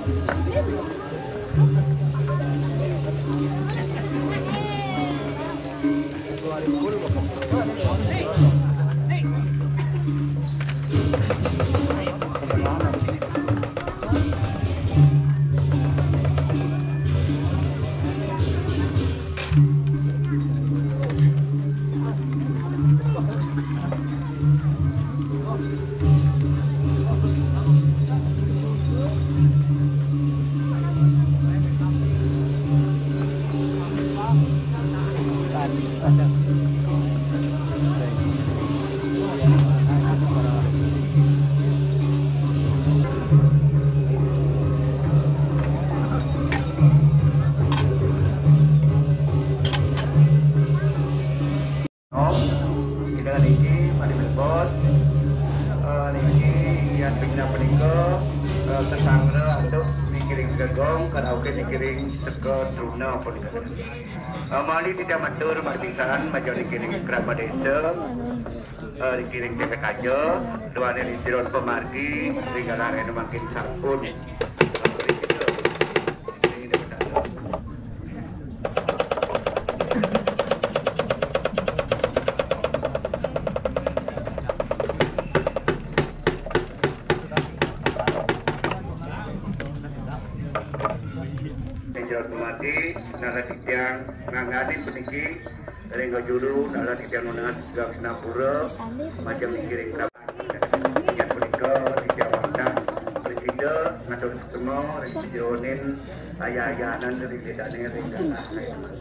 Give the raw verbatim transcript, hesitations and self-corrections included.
Om, kita niki mari mlebet. Eh, niki yang pina punika, eh, kesanggra antuk niki ring Gegong, karaoke niki ring Seka Truna punika. Eh, mari kita matur marpisan, majeng niki ring Krama Desa, eh, niki ring Desa Kaja, duane ring Siron Pamargi, ring Galarena mangkin sampun. Ing jero dumadi, nara titiang ngangganin puniki, ring juru, nara titiang nunas gangsapura, majeng niki ring Krama. Inggih punika titiang wantah prasida ngatur suksma ring sajeroning ayah-ayahanan ring Ida Dane ring Galarena.